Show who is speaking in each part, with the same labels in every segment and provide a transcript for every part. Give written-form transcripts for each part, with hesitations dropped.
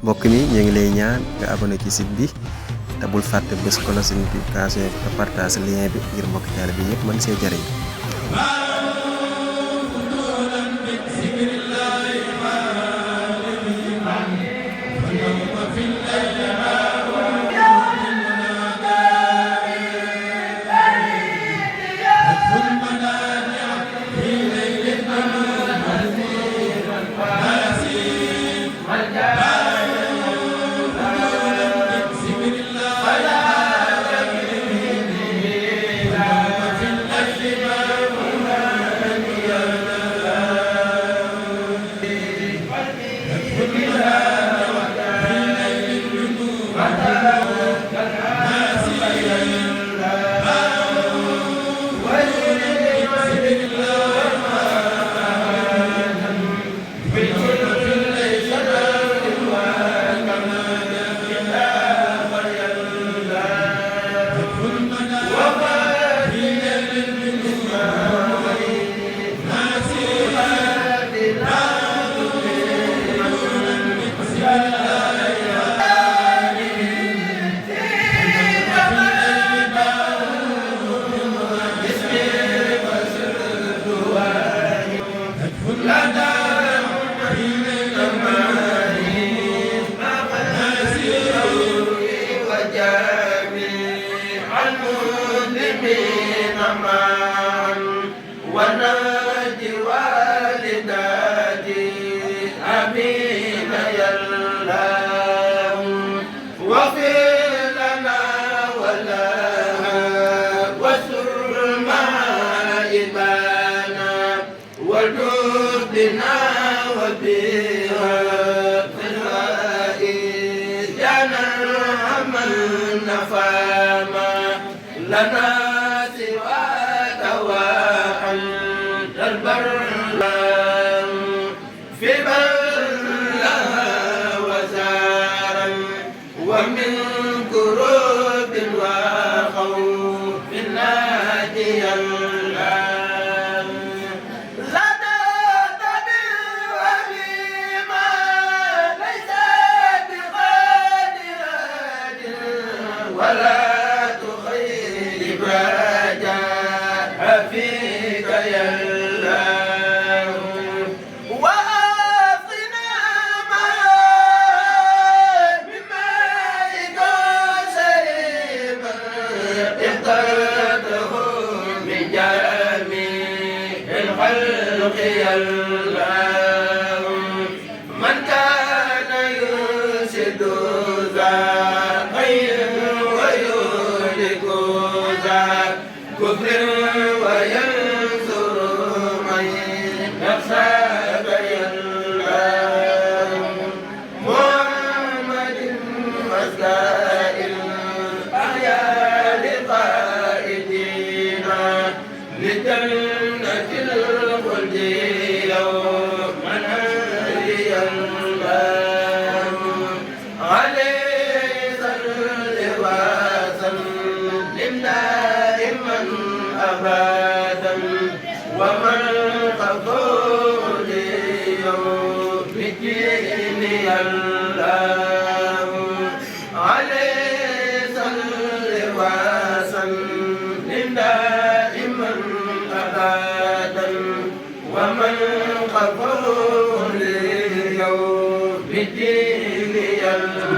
Speaker 1: mbokk mi ñu ngi lay ñaan nga abonné ci site bi te bul fàtte bés cloche notification bi te partage lien bi ngir mbokk taalibe bi yëpp mën see jëriñ.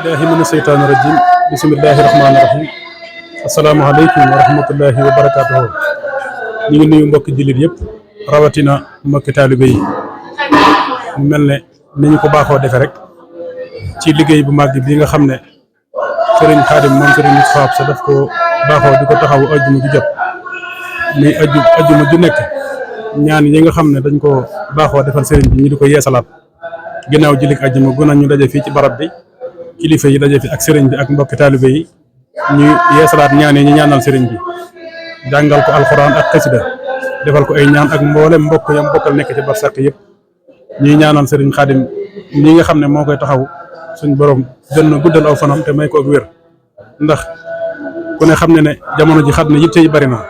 Speaker 2: billahi mina seytaani rajim bismillahi rahmaani rahim asalaamaaleykum wa rahmatullahi wa barakatuhu ñu ngi nuyu mbokki jullit yëpp rawatina mbokki taalibe yi mu mel ne ni ñu ko baaxoo defe rek ci liggéey bu màgg bi nga xam ne Serigne Khadim moom Serigne Moustapha sa daf ko baaxoo di ko taxawu ajjuma ju jot muy ajjuma ju nekk ñaan yi nga xam ne dañ ko baaxoo defal Serigne bi ñu di ko yeesalaat ginnaaw jilik ajjuma gu ñu daje fii ci barab bi kilifa yi daje fi ak Serigne bi ak mbokki taalibe yi ñu yeesalaat ñaan yi ñu ñaanal Serigne bi jàngal ko alxuraan ak xasida defal ko ay ñaan ak mboolem mbokk yam bokkal nekk ci barsàq yëpp ñuy ñaanal Serigne Khadim ñi nga xam ne moo koy taxaw suñ borom gën na guddal aw fanam te may ko ak wér ndax ku ne xam ne ne jamono ji xat na yitte yi bari na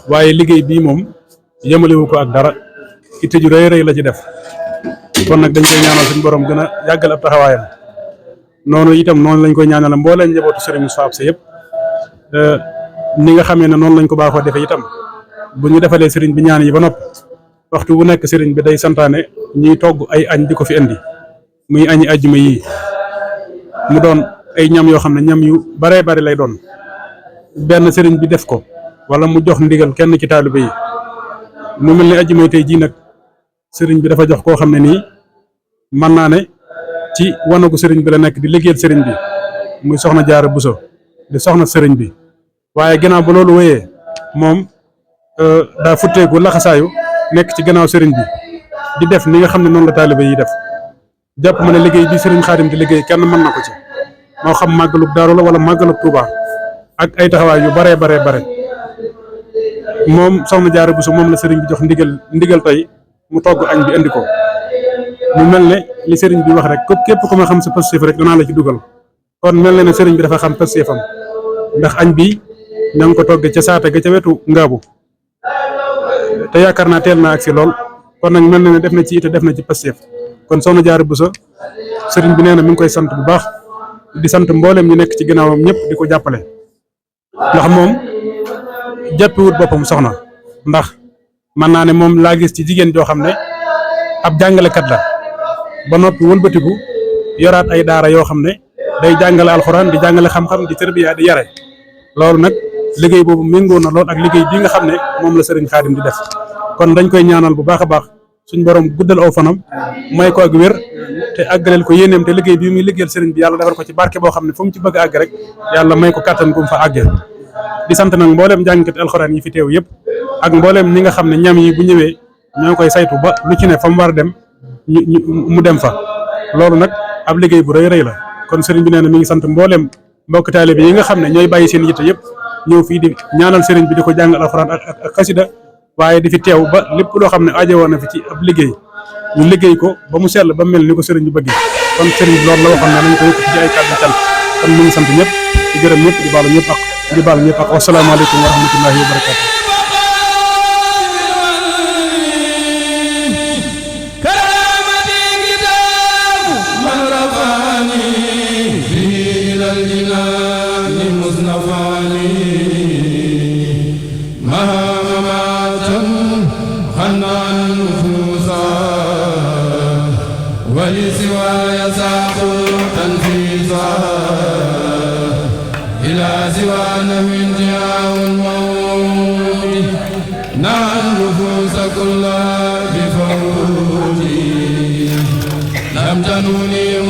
Speaker 2: waaye liggéey bii moom yemalewu ko ak dara itte ju rëy rëy la ci def kon nag dañ koy ñaanal suñ borom gën a yàggal ab taxawaayam noonu itam noonu lañ koy ñaanal mbooleem njabootu Serigne Moustapha Absa yëpp ni nga xamee ne noonu lañ ko baaxoo defee itam bu ñu defalee Serigne bi ñaan yi ba noppi waxtu bu nekk Serigne bi day santaane ñuy togg ay añ di ko fi indi muy añi àjjuma yii mu doon ay ñam yoo xam ne ñam yu baree bari lay doon benn Serigne bi def ko wala mu jox ndigal kenn ci taalibe yi mu mel ni àjjuma tey jii nag Serigne bi dafa jox koo xam ne nii mën naa ne ci wanagu Serigne bi la nekk di liggéeyal Serigne bi muy soxna Jaara Buso di soxna Serigne bi waaye gannaaw ba loolu wéyee moom daa futteeku laxasaayu nekk ci gannaaw Serigne bi di def ni nga xam ne noonu la taalibe yi def jàpp ma ne liggéey bi Serigne Khadim di liggéey kenn mën na ko ci moo xam màggalug Daaru la wala màggalug Touba ak ay taxawaay yu bare moom soxna Jaara Buso moom la Serigne bi jox ndigal tey mu togg añ bi indi ko mu mel ne li Serigne bi wax rek képp ku ma xam sa positif rek danaa la ci dugal kon mel na ne Serigne bi dafa xam positifam ndax añ bi ña ngi ko togg ca saata ga ca wetu ngaabu te yaakaar naa teel naa agsi lool kon nag mel na ne def na ci ite def na ci positif kon soxna Jaara Buso Serigne bi nee na mi ngi koy sant bu baax di sant mboolem ñu nekk ci ginnaawam ñëpp di ko jàppale ndax moom jàppiwut boppam soxna ndax mën naa ne moom laa gis ci jigéen joo xam ne ab jàngalekat la ba noppi wëlbatiku yoraat ay daara yoo xam ne day jàngale alxuraan di jàngale xam-xam di tërbiya di yare loolu nag liggéey boobu méngoo na lool ak liggéey bii nga xam ne moom la Serigne Khadim di def kon dañ koy ñaanal bu baax a baax suñ borom guddal aw fanam may ko ak wér te àggaleel ko yéeneem te liggéey bii muy liggéeyal Serigne bi yàlla defal ko ci barke boo xam ne fu mu ci bëgg a àgg rek yàlla may ko kàttan gu mu fa àggee di sant nag mbooleem jàngkat alxuraan yi fi teew yëpp ak mbooleem ñi nga xam ne ñam yi bu ñëwee ñoo koy saytu ba lu ci ne fa mu war a dem mu dem fa loolu nag ab liggéey bu rëy la kon Serigne bi nee na mi ngi sant mbooleem mbokk taalibe yi nga xam ne ñooy bàyyi seen yitte yëpp ñëw fii di ñaanal Serigne bi di ko jàngal alxuraan ak xasida waaye di fi teew ba lépp loo xam ne aajo na fi ci ab liggéey ñu liggéey ko ba mu sell ba mel ni ko Serigne bi bëggee kon Serigne bi loolu la waxoon ne nañ ko yëkkati ci ay kàddu cant kon mu ngi sant ñëpp di gërëm ñëpp di baalu ñëpp ak wasalaamaaleykum wa rahmatullahi wa barakatuh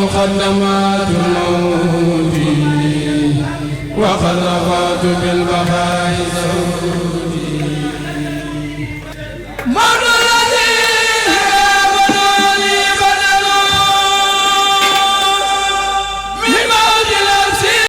Speaker 3: مقدمات الموت وخلقات بالبقاء